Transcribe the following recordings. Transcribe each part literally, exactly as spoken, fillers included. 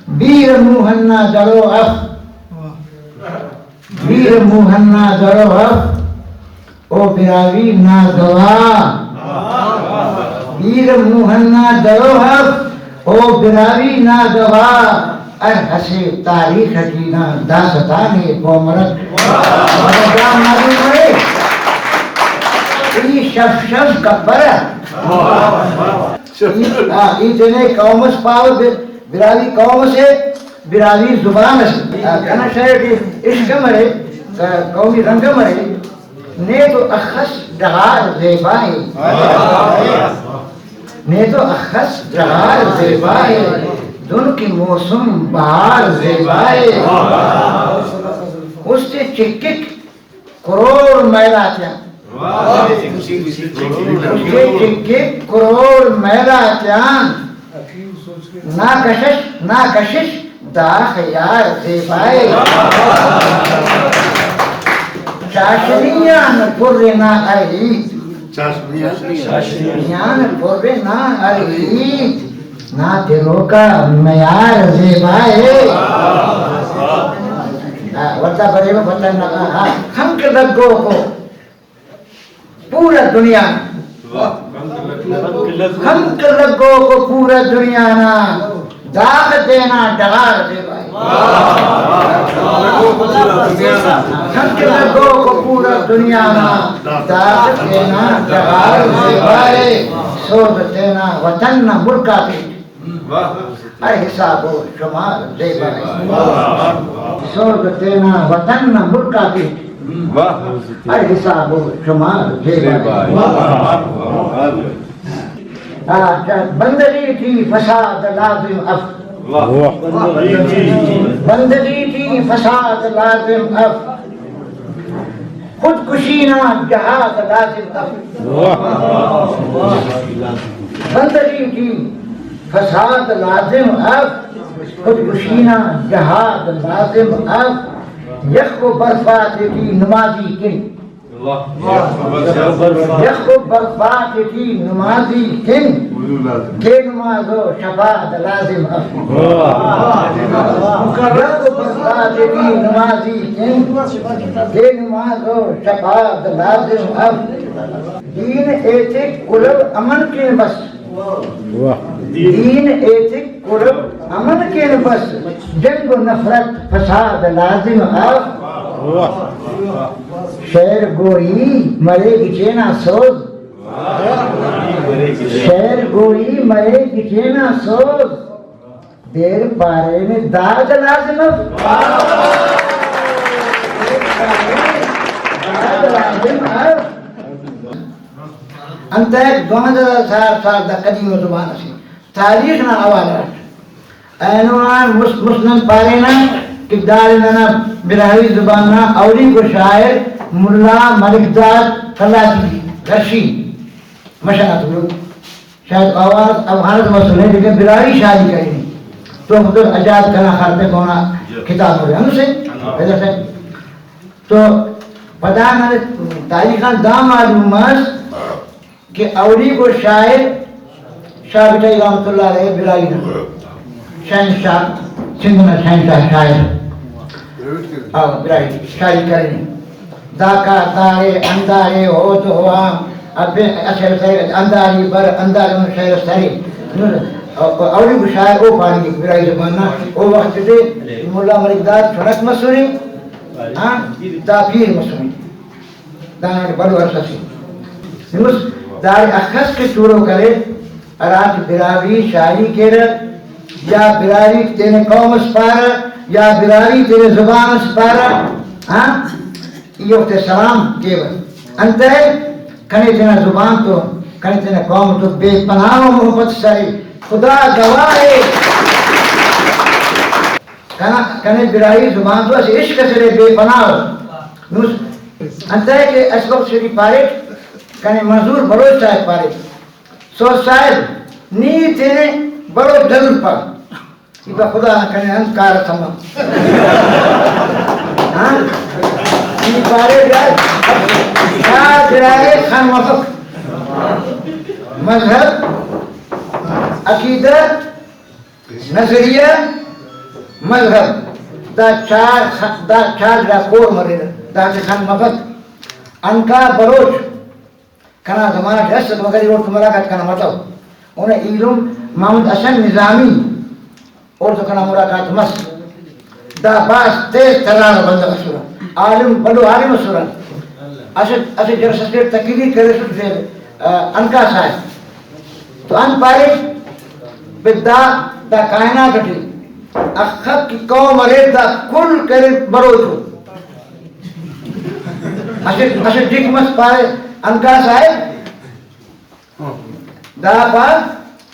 بیر موہن نا درو اف، بیر موہن نا درو اف، او براہوئی نا گواہ۔ بیر موہن نا درو اف، او براہوئی نا گواہ۔ ہر اسہ تاریخ اٹی نا داستان ءِ پومرک۔ دا معلوم ءِ، ای شف شف کپرہ۔ ای، آ، ای تینے قوم اس پاوہ، بر-، براہوئی قوم اسے، براہوئی زبان اسے۔ آ، کنا شاعر ٹی عشق ہم ارے، آ، قومی رنگ ہم ارے۔ نے تو اخس ڈغار زیبا ءِ۔ نے تو اخس ڈغار زیبا ءِ۔ دن کہ موسم بہار زیبا ءِ۔ است چکک کروڑ میل آتیان۔ واہ۔ چکک کروڑ میل آتیان۔ نا کشش، نا کشش داخہ یار زیبا ءِ۔ چاشنی آن پر نا ہر ہیت۔ چاشنی آن۔ چاشنی آن پر نا ہر ہیت۔ نا تروکا میار زیبا ءِ۔ ہاں، ولدا بریوہ وطن نا، ہاں، خنک لگوکو پورا دنیا نا۔ خنک لگوکو پورا دنیا نا، داغ تینا ڈغار زیبا ءِ۔ خنک لگوکو پورا دنیا نا، داغ تینا ڈغار زیبا ءِ۔ سوز تینا وطن نا ملک آتیٹ۔ واہ۔ ہر حساب و شمار زیبا ءِ۔ سوز تینا وطن نا ملک آتیٹ۔ واہ۔ ہر حساب و شمار زیبا ءِ۔ زیبا ءِ۔ آ، بندغی ٹی فساد لازم اف۔ واہ۔ بندغی ٹی فساد لازم اف۔ خودکشی نا جہاد لازم اف۔ واہ۔ بندغی ٹی فساد لازم اف، خودکشی نا جہاد لازم اف۔ یخ و برف آتیٹی نمازی کن۔ واہ۔ یخ و برف آتیٹی نمازی کن۔ بے نماز و شفاد لازم اف۔ واہ۔ یخ و برف آتیٹی نمازی کن۔ بے نماز و شفاد لازم اف۔ دین ایتک کلو امن کن بس۔ واہ۔ دین ایتک کلو امن کن بس، جنگ و نفرت فساد لازم اف۔ واہ۔ شعر گوئی مرے گچین آ سوز۔ شعر گوئی مرے گچین آ سوز۔ دیر پارینے داد لازم اف۔ داد لازم اف۔ انتئے دو ہزار سال، سال دا قدیم ءُ زبان اسے۔ تاریخ نا حوالہ اٹ اینو آن مست، مست نن پارینہ کہ داڑے ننا براہوئی زبان نا اولیکو شاعر ملا ملک داد قلات ٹی، کرشی، مشہ نا تولوک۔ شاید اوار افغانت مسنے، لیکن براہوئی شاعری کرینے۔ تحفۃ العجائب کنا خاطر اونا کتاب ہرے ہندسے۔ تو پدا ننے تاریخ آن دا معلوم مس کہ اولیکو شاعر شاہ بٹائی رحمت اللہ علیہ براہوئی نا شہنشاہ، سندھ نا شہنشاہ شاعر۔ او براہوئی شاعری کرینے۔ داکا داڑے انداڑے ہود ہوا ابے اشعر سرے، انداڑی بر انداڑے من شعر سرے۔ اولیکو شاعر او پاننگک براہوئی زبان نا۔ او وخت تے ملا ملک داد چنک مسنے، ہاں، دا پیر مسنے۔ دانا بھلو عرصہ سے۔ نمس داڑے اخس کہ شروع کرے، ہراٹی براہوئی شاعری کیرہ، یا براہوئی تینے قوم اس پارہ، یا براہوئی تینے زبان اس پارہ، ہاں؟ ای اوفتے سلام کیوہ۔ انتئے کنے تینا زبان تو، کنے تینا قوم تو بے پناہ محبت سرے۔ خدا گواہ ءِ۔ کنا، کنے براہوئی زبان تو اسہ عشق اسے بے پناہ ءُ۔ نوس انتئے کہ اسبق شریف پاریٹ، کنے منظور بلوچ صاحب پاریٹ، سوز صاحب، نی تینے بلوچ ڈلور پا۔ ای با خدا نا کنے انت کار اس تما۔ ہاں؟ نی پارے یار، دا براہوئی خان مفک۔ مذہب، عقیدہ، نظریہ، مذہب، دا چار خ-، دا چار گڑا کور مریرہ، داٹی خن مفک۔ عنقا بلوچ کنا زمانہ ٹی اسک، مگر ای اوڑتون ملاقات کنا متو۔ اونا ایلم محمد حسن نظامی، اوڑتون کنا ملاقات مس۔ دا بھاز تیز تلار بندغ اسرہ، عالم، بھلو عالم اسرہ۔ اسہ، اسہ جلسہ سے تقریر کریسٹ، آ، عنقا صاحب۔ تو انت پارے، بھئی دا، دا کائنات ٹی اخہ کہ قوم ارے، دا کل کرے بلوچ ءُ۔ اسہ، اسہ ڈکھ مس پارے، عنقا صاحب، دا پا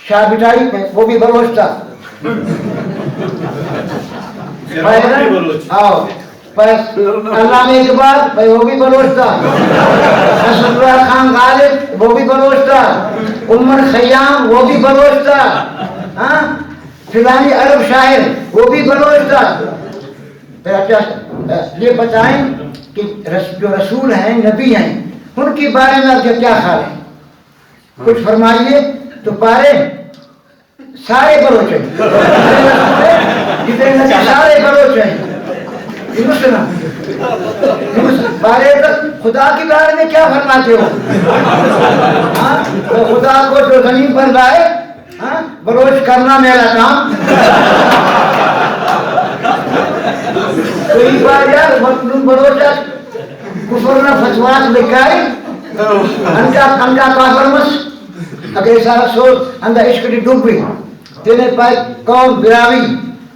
شاہ بٹائی پہ، وہ بھی بلوچ تھا۔ شاہ بٹائی بلوچ۔ آؤ۔ بس، علامہ اقبال، بھائی، وہ بھی بلوچ تھا۔ نصراللہ خان غالب، وہ بھی بلوچ تھا۔ عمر خیام، وہ بھی بلوچ تھا۔ ہاں؟ فلانی عرب شاعر، وہ بھی بلوچ تھا۔ پھر آپ کیا، یہ بتائیں کہ رس-، جو رسول ہیں، نبی ہیں، ان کے بارے میں آپ کا کیا خیال ہے؟ کچھ فرمائیے۔ تو پارے، سارے بلوچ ہیں۔ جتنے نبی سارے بلوچ ہیں۔ یہ مسلم۔ یہ مسلم۔ بارے تو خدا کے بارے میں کیا فرماتے ہو؟ ہاں؟ تو خدا کو جو زمین پر لائے، ہاں؟ بلوچ کرنا میرا کام۔ تو ای بار یار، مخلوق بلوچ آک کفر نا فتویٰ لکھائی، انکا، انکا کافر مس۔ اگہ ایسا سوچ، اندا عشق ٹی ڈوب بھی۔ تینے پائے قوم براہوئی،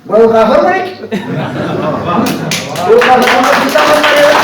گڑا او کافر مریک؟ او کافر مریک، کافر مریک۔